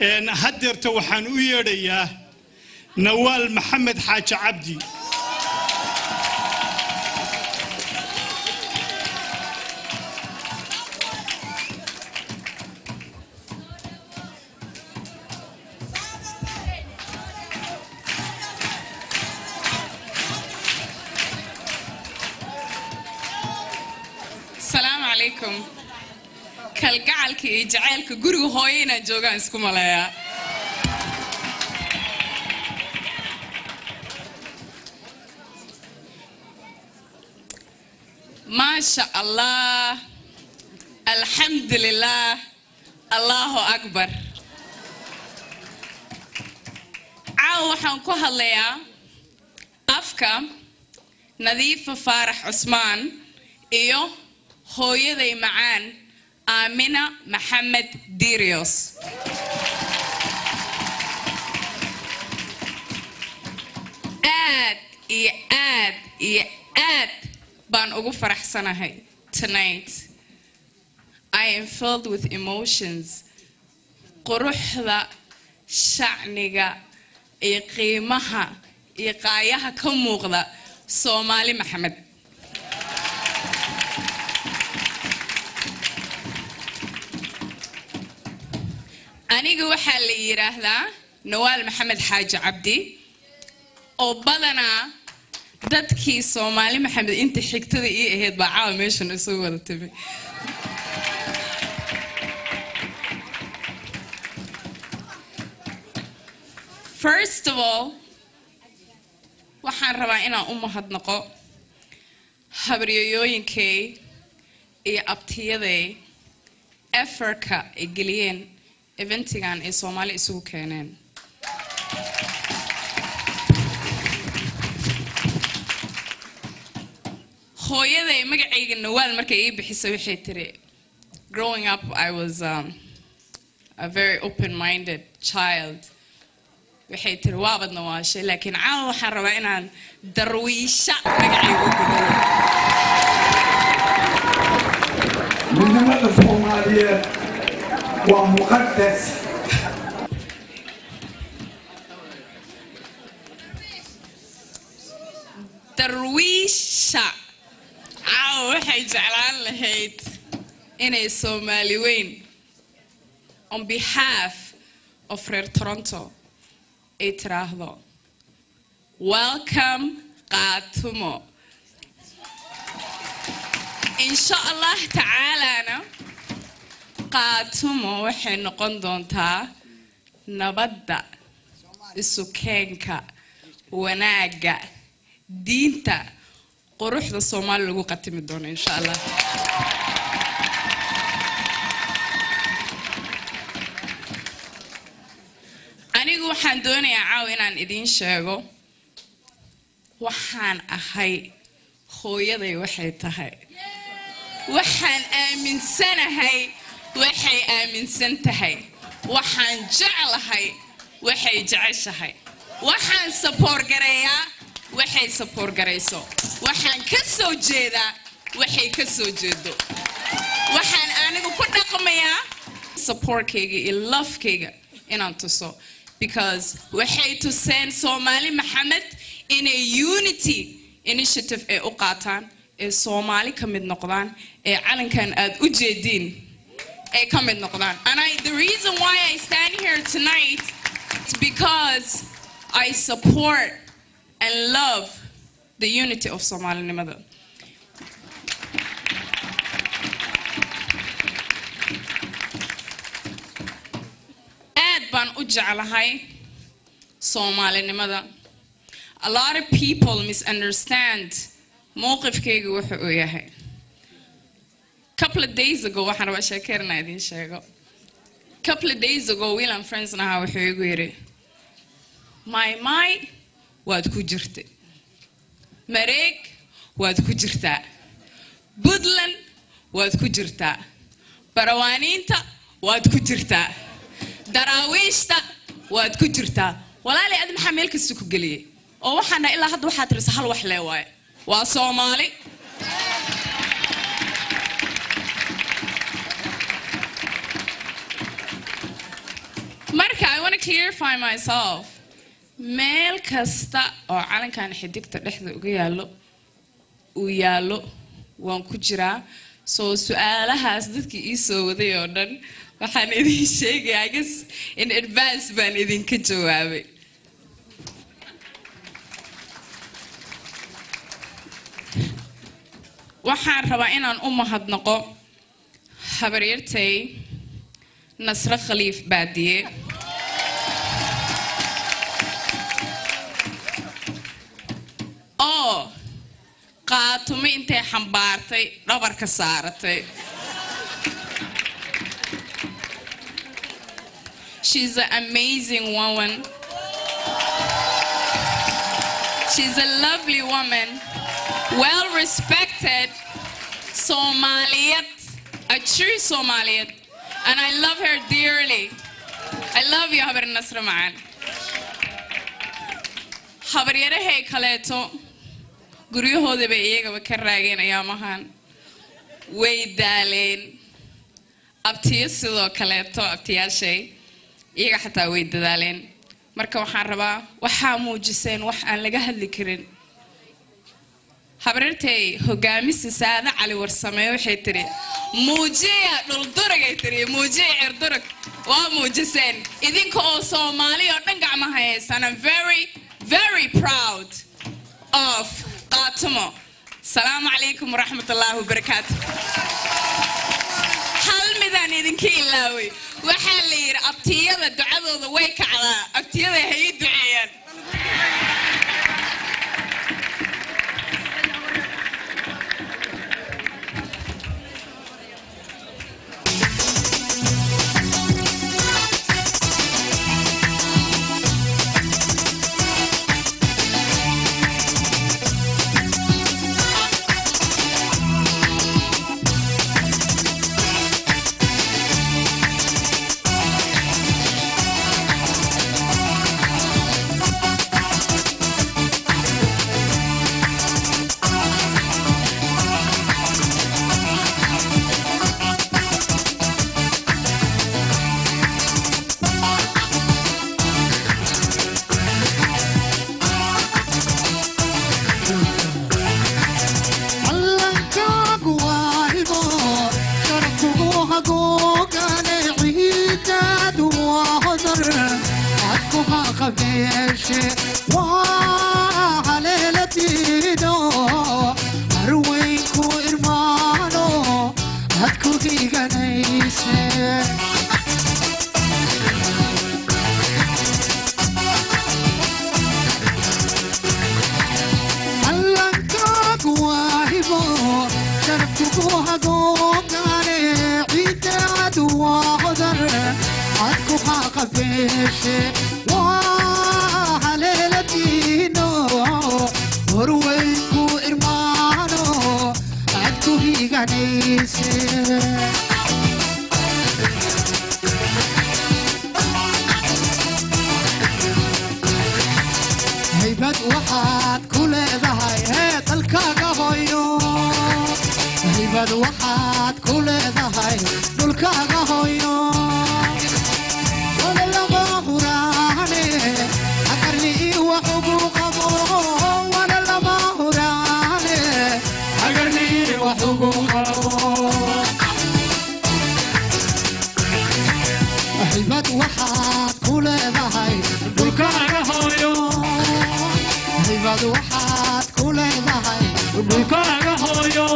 Haddeerta waxaan u yeedhayaa Nawaal Maxamed Xaaji Cabdi. Asalaamu calaykum. Kalgacalka iyo jacaylka guriga hooyo inaan joogaan isku maleeyaa. Maasha Allah, alxamdulilah, Allahu akbar. Caawa waxaan ku hadlayaa afka Nadiifa Faarax Cusmaan iyo hooyaday macaan Aamina Maxamed Dirios. Aad iyo aad iyo aad baan ugu faraxsanahay tonight. I am filled with emotions. Quruxda, shacniga iyo qiimaha iyo qaayaha ka muuqda Soomaali Maxamed. Aniga waxaa la yidhaahdaa Nawaal Maxamed Xaaji Cabdi, oo badanaa dadkii Soomaali Maxamed inta xigtada ii ahayd baa caawa meeshan isugu wada timi. First of all, waxaan rabaa inaan u mahadnaqo habaryayooyinkay iyo abtiyaday effortka ay geliyeen eventigan ay Soomaali isugu keeneen. Hooyaday magacayga Nawaal markay ii bixisay waxay tiri, growing up I was a very open-minded child. Waxay tiri waabad nawaashay, laakiin caawa waxaan rabaa inaan Darwiisha magacayga u bedelo. Midnimada Soomaaliyeed waa muqadas. Darwiisha caawa waxay jeclaan lahayd inay Soomaali weyn on behalf of reer Toronto ay tiraahdo welcome Qaatumo. Insha Allah tacaalana Qaatumo waxay noqon doontaa nabadda, isu keenka, wanaagga, diinta, quruxda Soomaali lagu qatimi doono insha Allah. Anigu waxaan doonayaa caawa inaan idiin sheego waxaan ahay, hooyaday waxay tahay, waxaan aaminsanahay waxay aaminsan tahay, waxaan jeclahay waxay jeceshahay, waxaan support gareeyaa waxay support garayso, waxaan ka soo jeedaa waxay ka soo jeedo, waxaan anigu ku dhaqmayaa supportkayga iyo lovekayga inaan tuso, because waxay tuseen Soomaali Maxamed inay unity initiative ay u qaataan, ee Soomaali ka mid noqdaan, ee calankan aad u jeediin ay ka mid noqdaan. And the reason why I stand here tonight is because I support and love the unity of Somalinimada. Aad baan u jeclahay Soomaalinimada. A lot of people misunderstand mowqifkayga wuxuu uu yahay. Couple of days ago, waxaan rabaa sheekeerna idiin sheego. Couple of days ago, wiil aan friends nahaa wuxuu igu yidhi, my my waad ku jirtay, Mareeg waad ku jirtaa, Puntland waad ku jirtaa, Barawaaniinta waad ku jirtaa, Daraawiishta waad ku jirtaa, walaalay adi maxaa meel kasta ku geliyey? Oo waxaana ilaa hadda waxaa tirisa hal wax lee waaye, waa Soomaali. Marka Clarify myself. Meel kasta oo calankan xidigta dhexda uga yaallo uu yaallo waan ku jiraa. So su-aalahaas dadkii ii soo waday oo dhan waxaan idin sheegaya, I guess in advance baan idinka jawaabay. Waxaan rabaa inaan u mahadnaqo habaryartay Nasre Khaliif Baadiye oo Qaatumo intay xambaartay dhabarka saaratay. She's an amazing woman. She's a lovely woman, well respected Somaliyad, a true Somaliyad, and I love her dearly. I love you, Habar Nasra Ma'an. Habaryarahay kaleeto guryahooda bay iyagaba ka raageen ayaamahan, way daaleen. Abtiyo sidoo kaleeto, abtiyaashay iyaga xataa way dadaaleen. Marka waxaan rabaa, waxaa muujiseen wax aan laga hadli karin. Habaryartay hogaamisa Saada Cali Warsamee waxay tiri muujiya dhulduragay tiri, muujiya cirdurag. Waa muujiseen idinka oo Soomaali oo dhan gacmaha haysan. I'm very, very proud of Qaatumo. Salaamu calaykum waraxmatullaahi wabarakaatu. Hal midaan idinka ilaaway, waxaa la yidhi abtiyada ducadooda way kacdaa. Abtiyada ha ii duceeyaan. Callankaagu waa hibo, sharafkugu hagoogane, ciidaadu waa hodar cadku ha qabeeshe, waa haleeladiino harweynku irmaano had ku higanayse. Callankaagu waa hibo, sharafkugu hagoogane, ciidaadu waa hodar cadku ha qabeeshe, waa haleeladiino horweynku irmaano ad ku higanayse. Haybad waxaad ku leedahay hee dalkaaga hooyo, haybad waxaad ku leedahay dhulkaaga hooyo. Wala lama huraane hagarli wax ugu qabo, wala lama huraane hagarli wax ugu qabo. Haybad waxaad ku leedahay dhulkaaga hooyo, haybad waxaad ku leedahay dhulkaaga hooyo.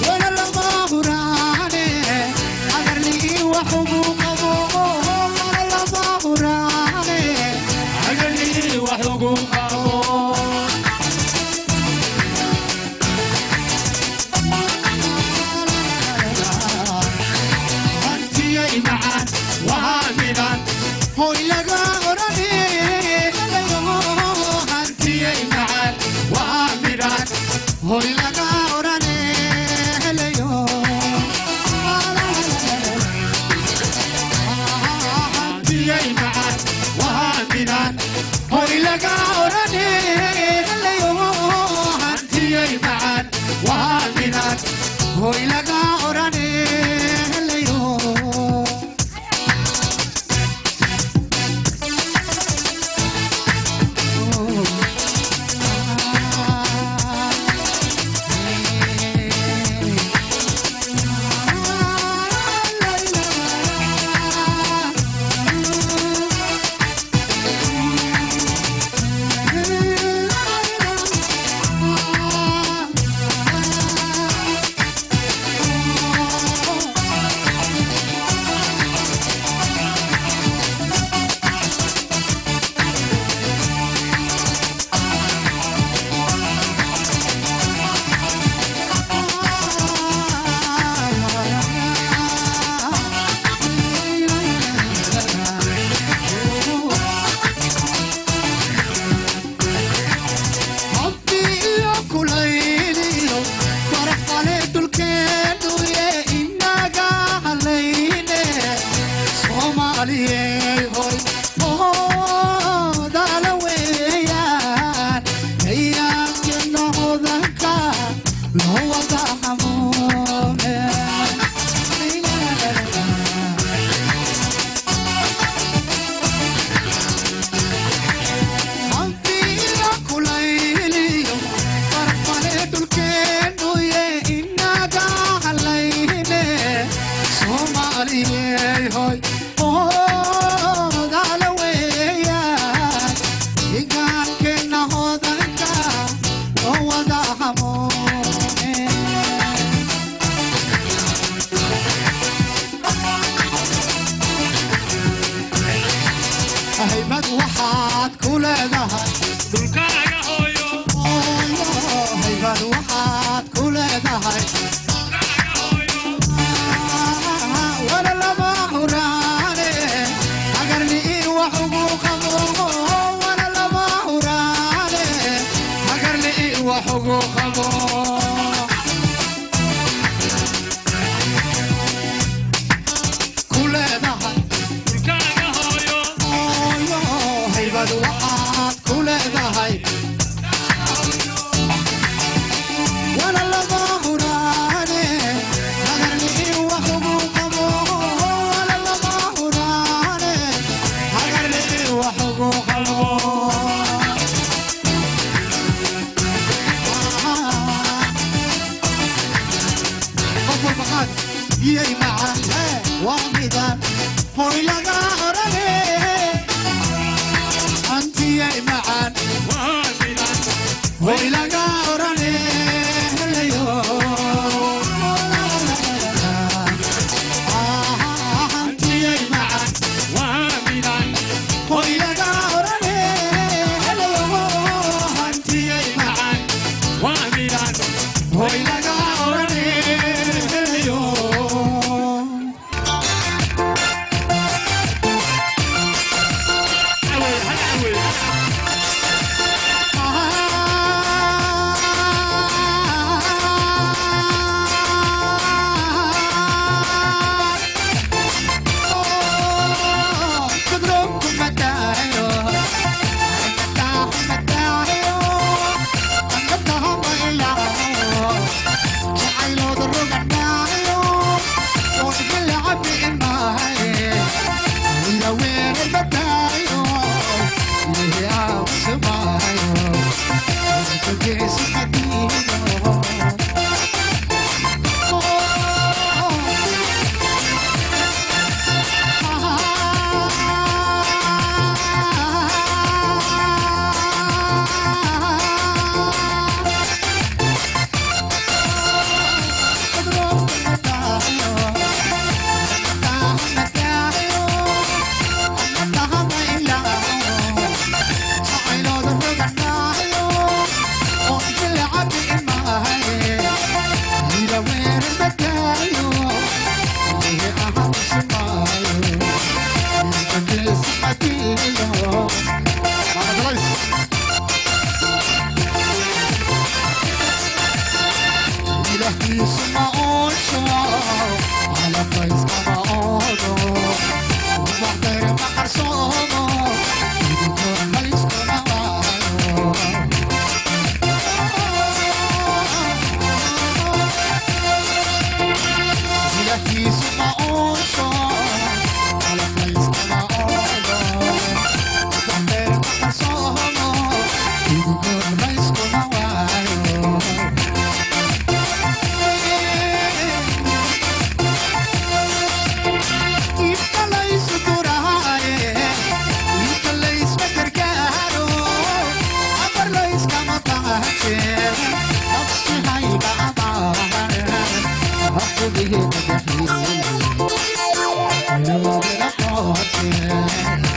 Wala lama huraane hagarli wax ugu qabo, wala lama huraane hagarli wax ugu qabo. Hantiyay macaan waa midaan hoy laga orane, hantiyay macaan waa midaan hoy laga orane helayo. Hantiyay macaan waa midaan hoy laga orane helayo, hantiyay macaan waa midaan hoy laga orane helayo. Soomaaliyey hoy oodala weeyaan hayaankeena hodanka loo wada hamuume. Hantiga kulayliyo farfale dhulkeenuye inaga halayne Soomaaliyey hoy oodala weeyaan deegaankeena hodanka loo wada hamuume. Haybad waxaad ku leedahay dhulkaaga hooyo. Hooyo, haybad waxaad ku leedahay Dhulkaaga hooyo. Wala lama huraane hagarni wax ugu qabo, wala lama huraane hagarni wax ugu qabo ku leedahay Dhulkaaga hooyo. Hooyo, haybad waxaad ku leedahay wala lama huraane hagarni wax ugu qabo, wala lama huraane hagarni wax ugu qabo. Qof walba qaad biyay macaan waa midaan hoy laga orane hantiyay macaan Waa midaan hoy laga orane helayo hantiyay macaan waa midaan hoy laga orane helayo hantiyay macaan waa midaan hoy laga orane helayo. Awey, hal awey. Yeah.